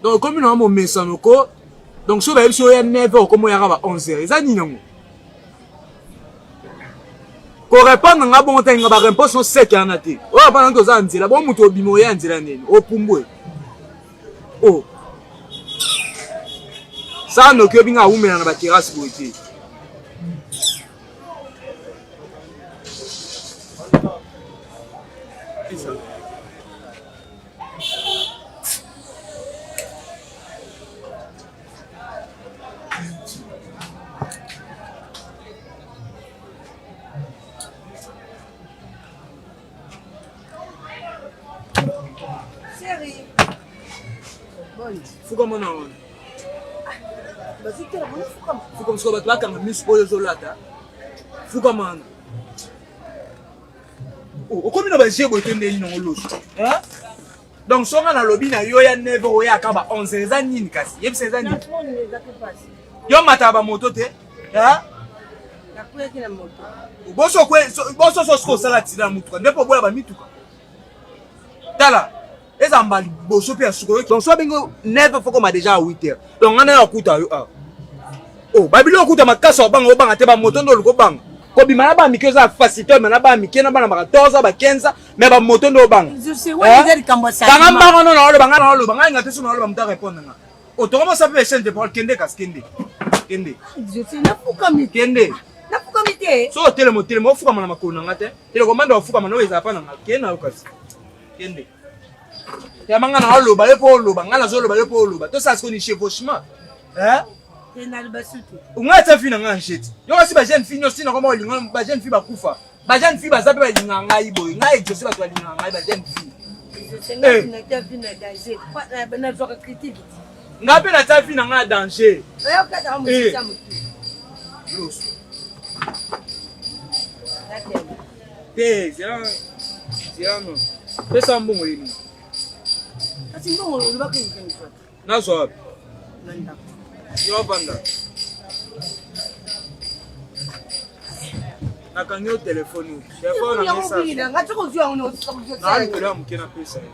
Donc okomi na momesano ko donc soki bayebisi oya 9 heures okomi oyaka ba 11 heures eza nini yango korepondre nga bongo te nga bareponse no seke wana te oyo apana ngi oza na nzela bongo moto obima oya nzela nini opumbwe o oh. sala noki oyebi nga awumela na baterase boye te Fukama na wana. Fukama sikoyo bato bakanga miso oyo ozolata. Fukama wana. Oh, okomi na baje boye te ndeni nango loso donc songa nalobi na yo ya 9 heures oyaka ba 11 heures eza nini kasi yebisa eza nini yo mataka bamoto te boso soki osala accident na motuka nde mpo oboya bamituka tala eza mbala liboso mpe ya suka donc so abengi 9 heures fokoma déjà à 8 heures donc ngai nayo akuta yo awa oh babilo okuta makasi obanga obanga te bamoto nde oluka obanga kobima na bana mike eza facilité obima na bana mike na bana ba 14 ba 15 mais bamoto nde obanga kanga mbanga no naoloba ngai naoloba ngai nga te so naoloba moto arépondre nga otokomosa mpe chaîne de parole kende kasi kende kende kende nafukami te so otelema otelema ofukama na makolo na nga te telekomanda ofukama na oyo ezala mpa na nga kende na yo kasi kende yama nga naoloba yo mpo oloba nga nazoloba yo mpo oloba tosala sikoyo ni chevauchement nga ata fi na nga nsheti yo kasi ba jeune fille nyonso ntina koma olinga ba jeune fille bakufa ba jeune fille baza mpe balingaka ngai boye ngai exauce bato balingaka ngai ba jeune fille nga mpe natia vie na ngai na danger te zela zela no pesa mbongo yini kasi mbongo olobaki okende nazwa wapi yo vanda nakangi yo telefone telefone na likolo ya moke napesa yo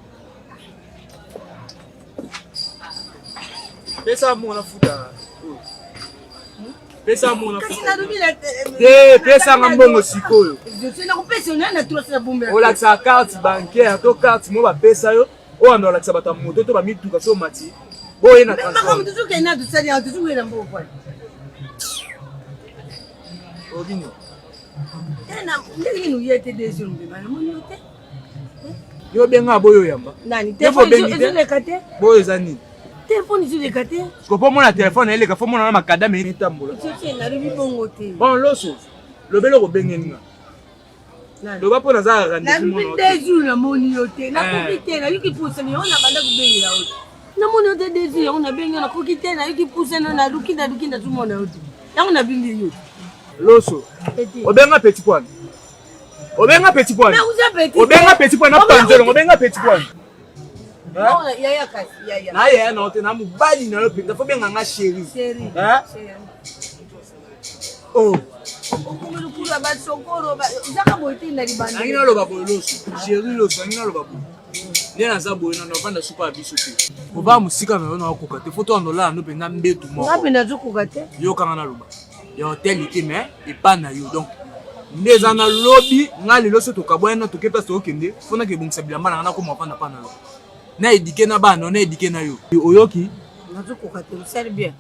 pesa mbongo nafuta pesa mbongo te pesa nga mbongo sikoyo olakisaka carte bancaire to carte mo bapesa yo oyo ando alakisa bato ya moto to bamituka so omati boye na transport obini yo obenga boyo oyamba boyo eza nini telefone ezoleka te siko mpo omona telefone eleka fo omona na makadame etambola bon loso lobela okobengeli nga loba mpo naza rendez-vous deux jours namoni yo te nakoki te nayoki pusa yango nabanda kobengela yo te namoni yo te deux jours yango nabengi yo nakoki te nayoki pusa no naluki naluki nazomona yo te yango nabingi yo te loso obenga petit poine obenga petit poine obenga petit poine na panzelo obenga petit poine na yaya na yo te na mobali na yo mpenza fo benga nga chéri Oh. Okomi lokola ba sokoro ezaka boye te na libanda. Nangi naloba boye loso. Chéri loso nangi naloba boye. Nde naza boye na navanda suka ya biso te. Kobaa mosika na yo nakokoka te. Fo to andolala no mpenza mbetu moko. Nga mpe nazokoka te. Yokanga naloba. Ya hotel te mais epa na yo donc nde eza na lobi nga lelo so tokabwani na toke place tokokende fo nake ebongisa bilamba na nga nakoma vanda pa na yo na edike na bana na edike na yo oyoki nazokoka te osali bien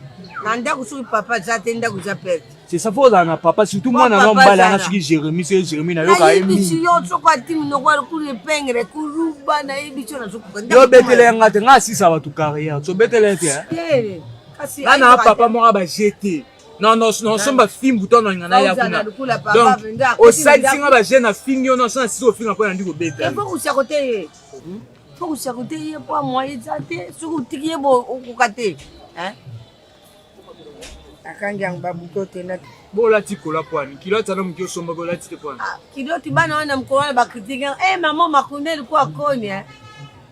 na ndako soki papa aza te ndako eza perte c'est ça faut ozala na papa surtout mwana na mobali wana soki jérémi soki jérémi nayoka ye mingi yo soko ati monoko ya kulu epengele kuluba nayebi so nazokoka yo obetele ya nga te nga asisa bato carrière tobetele ye te nga na papa moko ba jete non non non somba fimbu to nalinga naya kuna donc osalisi nga ba jeune afingi yo non so nasisi ofinga mpo nandi kobeta Faut kosakote ye mpo moyen eza te soki otiki ye bo okoka te akangi yango babuto te na bolati kola pwani kiloti ana moki osombaki olati te pwani ah, kiloti bana wana mokolo wana bakritike e eh, mama makonde lokola koni eh.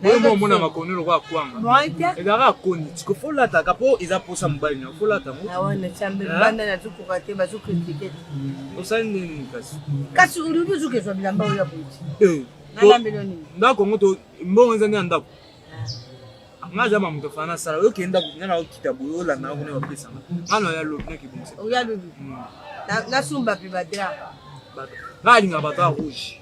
oyo omona makonde lokola kwanga ezalaka akoni tiko fo olataka mpo eza mposa mobali na fo olata yango awana cambe bana nazokoka te bazokritike osali nini kasi kasi olobi ozokezwa bilamba oyo ya boye eh. ndako yango to mbongo eza nde ya ndako ah. Nga aza mamoto fana nasala oyo kenda nga na okita boye olanda nga kuna bapesanga nga na oya lobi nakibongisa. Oya lobi. Nasumba mpe badra. Nga alingaka bato ya rouge.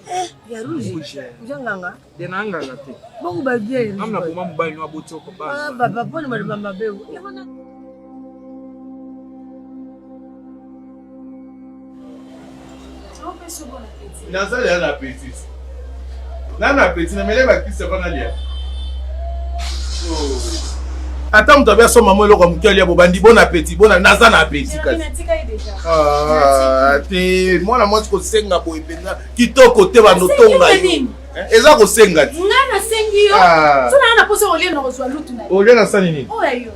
Eh, ya rouge. Rouge. Oza nganga? Te na nganga te. Bongo ba bien. Nga na boma mobali no aboti oko ba. Ah papa pona maloba mabe. Naza ya na appetit. Na na appetit na mele bakisi avant nalia. Ata moto abi asomba mwa eloko ya moke alia bobandi bon appetit bona naza na appetit kasi. Ah, te mwana mwasi kosenga boye mpenza kitoko te banotonga yo eh, eza kosenga te nga nasengi yo ah. so naa na mposa olia na kozwa lutu na olia na sani nini oyo yo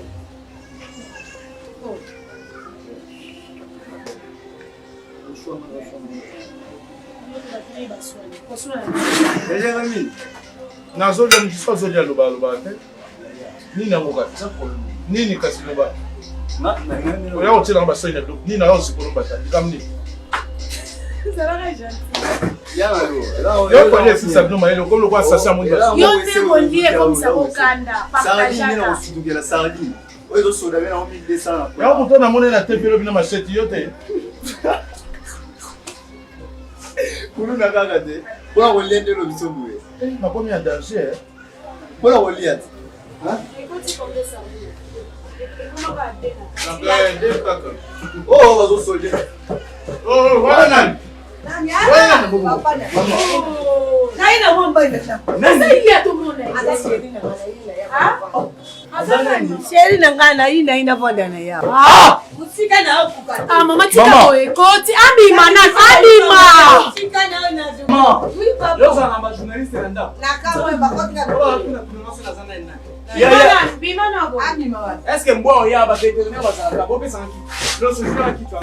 Nazolia mosusu azolia loba loba te nini yango kasi nini kasi loba oya kotielanga basoi na biloko nini ayo zikolo mbata likambo nini yo kolia esisa bino mayele okomi lokola sasi amoni yo nde kolia ekomisa kokanda partageaka Yango moto namoni na te pelo bino machete yo te. Kuluna kaka te. Pona kolia nde lobi so boye. Eh, nakomi ya danger. Eh. Pona kolia te. Oh, bazosolia. Oh, wana nani? Sheri na ngai na yina yina vanda na ya. Musika na yo kuka. Ah mama tika boye koti abima na abima. Musika na yo na zo. Oui papa. Yo za na ba journaliste na ndako. Na kamwe bakoti na. Bima na bo. Abima wa. Est-ce que mbwa oya ba vétérinaire bazalaka bopesaka kiti loso kiti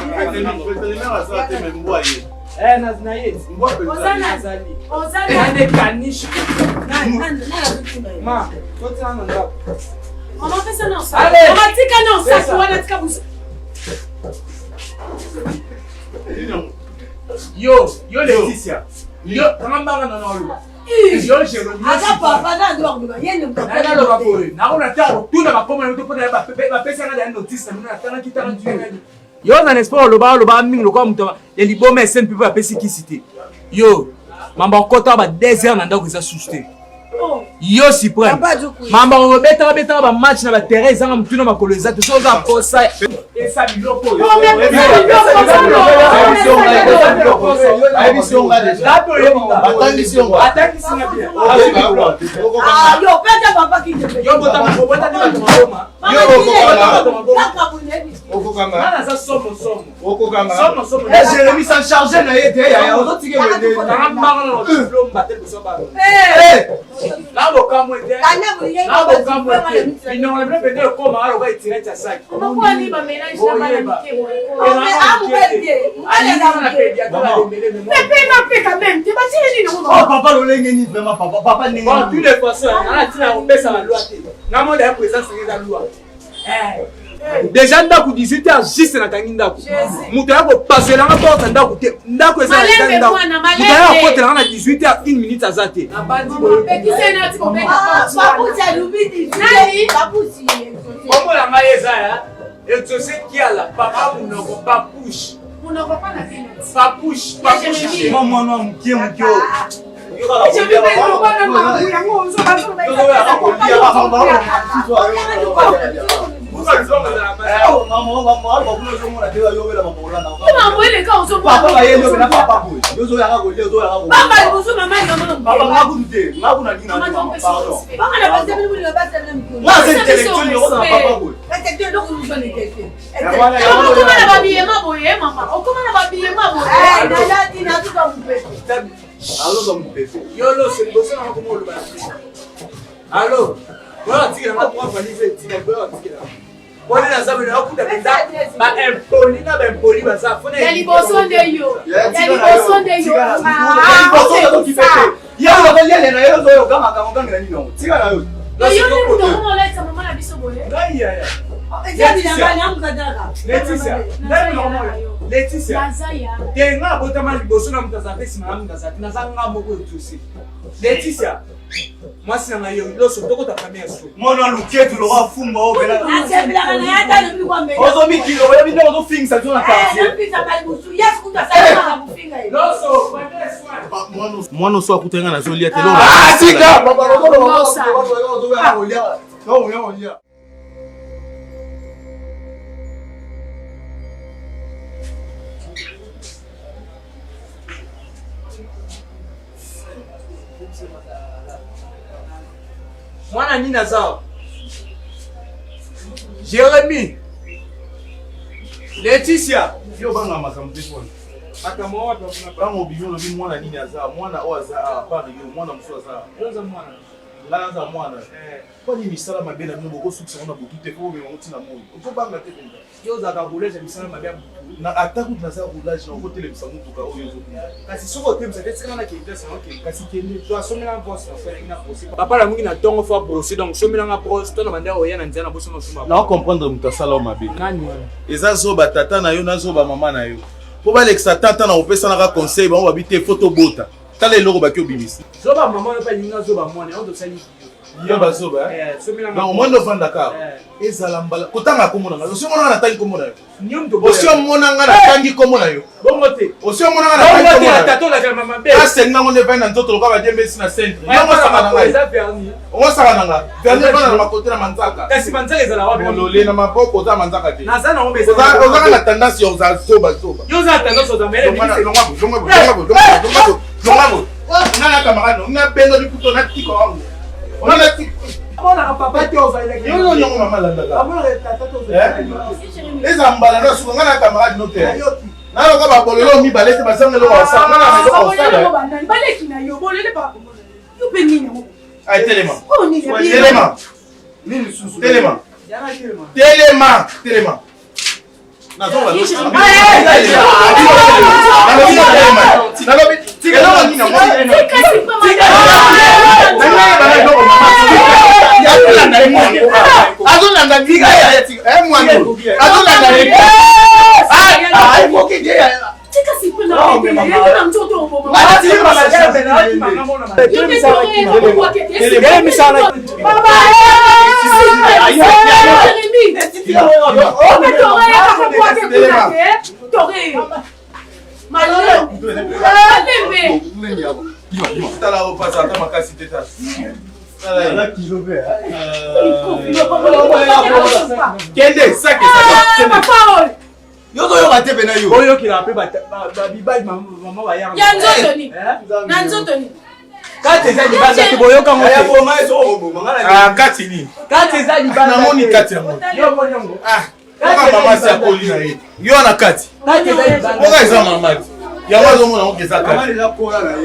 Vétérinaire azala te mais mbwa ye. Eh, na na ye. Mbwa mpenza. Azali. Ozali. Ane kanishi. Nani nani azotuna ye. Ma, totia na ndako. Mama pesa na osaki. Allez. Mama tika na osaki Pesa. wana tika busu. Yo, yo Laetitia. Yo, kanga mbanga na oloba. Yo Jérôme. Aza papa na ndo akoloba ye nde moto Ngai naloba boye nakona ntango kotuna bakoma na mito mpona bapesanga da notice na bino natangaki tanga yo oza na espoir oloba oloba mingi lokola moto ya liboma ya SNPP apesi kisi te yo mamba okota ba 2 heures na ndako eza susu te yo supreme mamba obetaka betaka bamatch na baterrain ezanga motu na makolo eza te soki oza posa esa biloko oyo atangisi nga bien yo pesa papa kiti yo botama botami bato maboma Okokanga. naza somo somo Okokanga. somo somo Eh Jérémy s'en charger na ye te yaya ozotika Nanga mbanga na lomba te liboso bana na bokamwe te na bokamwe te binongo na bino pende ekoma aloba etirete ya saki Mama ba mélange na bana mike boye. Pepe na pe quand même. Te batile nini ngo Oh mama. papa lolenge ni vraiment papa papa ndenge Bon, toutes les façons, nana ntina kopesa balwa te namona ya présence eza lwa déjà ndako 18 heures juste nakangi ndako moto aya kopasolelanga porte ndako te ndako eza Malembe ndako mwana, moto malembe. aya kokotelanga na 18 heures 1 minute aza te Mama pekisa na tika obeta porte wana. Nani? kombo na ngai eza ya exaucé kiala papa monoko papouche Munoko pa na bino. papouche papouche Mwa mwana mokie mokie oyo. Je vais mettre le bana na yango ozo bazo Mama eleka ozo Papa baye yo na papa boye. Yo zo yaka kolia zo yaka kolia. Papa liboso mama Papa nga kutu te. Nga kuna nini na Mama pardon. Nga Nga c'est intellectuel yo na papa boye. Okoma na babiyema boye mama. Okoma na babiyema boye. Azoza mupepe. yo loso liboso nanga koma oloba na te alo boya batikela nga trois valise etika boya batikela pone naza bino nakuta mpenza baimpoli na baimpoli baza fona Ya liboso nde yo. Ya liboso nde yo. Ya liboso ozo kipepe. Ya ozo lia na yo ozo yoka makambo kangela nini yango. Tika na yo. Yo nde moto okoma olatisa mama na biso boye. Ngai yaya. Eza bilamba na mukataka. Leticia, ngai normal. Leticia. Naza ya. Te nga abotama liboso na moto aza te nsima na moto aza te naza nga moko exaucé. Leticia, mwasi na ngai yo loso tokota famille ya so. Mwana luketu lokola fumba oyo bela. Nasepelaka na ye ata lobi kwa mbele. Ozo mikilo oyebi ndenge ozofingisa biso na quartier. Nabisaka libusu yesu kutu asalaka kofinga ye. Loso, prenez soin. Mwana oso akutaki nga nazolia te. Ah, tika! Mwana nini aza? Jérémie. Laetitia. Yo obanga makambo te pona. Makambo wapi hakuna Ntango obimi olobi mwana nini aza mwana oyo aza awa part yo mwana mosusu aza awa. Yo oza mwana. Ngai naza mwana. Eh. Mpo nini misala mabe na bino bokosukisa yango na butu te mpo bomema yango ntina moi okobanga te mpenza. Yo ozalaka roulage ya misala mabe ya butu. Na ata kutu naza roulage na okotelemisa motuka oyo ozokunda. Kasi soki otelemisa te tikala na kende place na okende. Kasi kende. To asomela brosse na soki na brosse. Papa na mungi na tongo faut brosser donc somela nga brosse to na banda oya na nzela na boso na soma. Na comprendre moto asala yo mabe. Nani wana? Eza zoba tata na yo na zoba mama na yo. Mpo balekisa tata na kopesanaka conseil bango babi te fo tobota. Tala eloko baki obimisa. Zoba mama na pa linga zoba mwana yango tosali yo bazoba eh somela nga. Donc omoni ofandaka ezala mbala kotanga kombo na ngai osi omona nga natangi kombo na yo osi omona nga natangi kombo na yo bongo te osi omona nga natangi kombo na yo tata olakela mama be asenga ngo nde evandi na nzoto lokola badiembesi na centre yango osaka na ngai okosaka na nga verni evanda na makote na manzaka kasi manzaka ezala wapi bolole na maboko oza manzaka te naza nango mpe ozaka na tendance ya ozala zoba zoba yo oza na tendance oza mele longwa nga na camarade nga benga likuto na tika wango nga na tika amonaka papa te ozalaki yo nyongo mama alandaka amonaka tata te ozalaki eza mbala na suka nga na camarade no te nayoka babololo mibale te bazanga eloko basala nga na eloko basala baleki na yo bolele yo mpe nini yango ay telema telema telema telema telema azolanda azolanda Tala opasa ata makasi te tala. Kende sake sake. Yo ozoyoka te pena yo. Oyokela mpe babibali mama bayanga. Ya nzoto ni. Na nzoto ni. Kati eza libanda te boyoka ngo te. Boma ezo oboma nga na. Ah kati nini? Kati eza libanda. Namoni kati yango. Yo omoni yango. Ah. Kaka mama si akoli na ye. Yo na kati. Kati eza libanda. Mboka eza mama ti. Yango azomona ngo eza kati.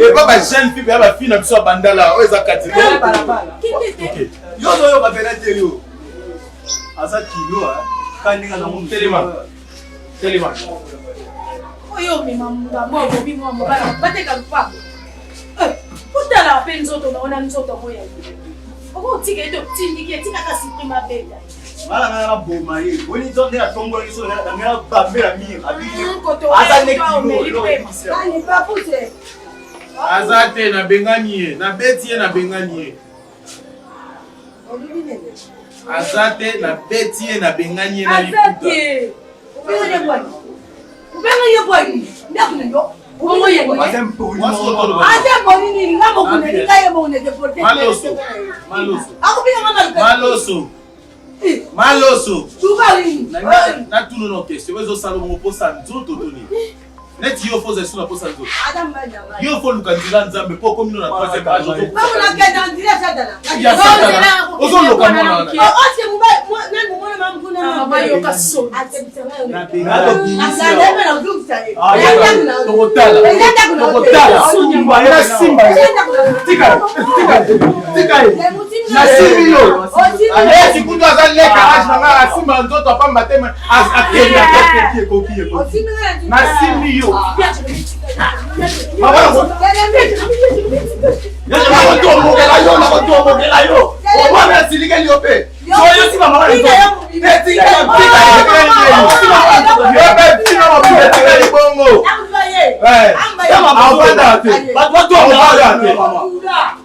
Epa ba jeune fille ya ba fille na biso ya bandala oyo eza kati. Yo ozoyoka pena te yo. Aza kilo kandi nga nango. Telema. Telema. Oyo omema ngambo obomi mwa mobala bateka lupango. Otala mpe nzoto na wana nzoto yango ya okotika ete otindiki etikaka supreme abeta. Ngala nga na boma ye. Boni nzoto nde atombolaki so na nga na bambela mire. Abiki. Aza ne kilo. Nani papuse? Aza te nabengani ye. Nabeti ye nabengani ye. Aza te nabeti ye nabengani ye na liputa. Obenga ye bwani ndako na yo. Aza poli nini nga mokuneli ngai ye mokunete porte. Maloso. Maloso. Akobina nga maluka. Maloso. Maloso. Tuka nini? Natuna no question ezosala bongo mposa nzoto to nini? Neti yo foza esu na posa nzoto. Yo fo luka nzela nzambe mpo okomi no na troisième âge Ya satana. Ozoloka mwana wana. Tokotala. Tokotala. Nasimba yo. Tika. Tika. Tika ye. Nasimbi yo. Neti kutu aza leka âge na ngai asimba nzoto apamba te akenda. Nasimbi yo. Nakotombokela yo, nakotombokela yo. Omwana. Nasilikeli yo mpe. Soyo si mama wana. Yo mpe tina mobimba etikali bongo. Avanda te. Bato Avanda te. batonga.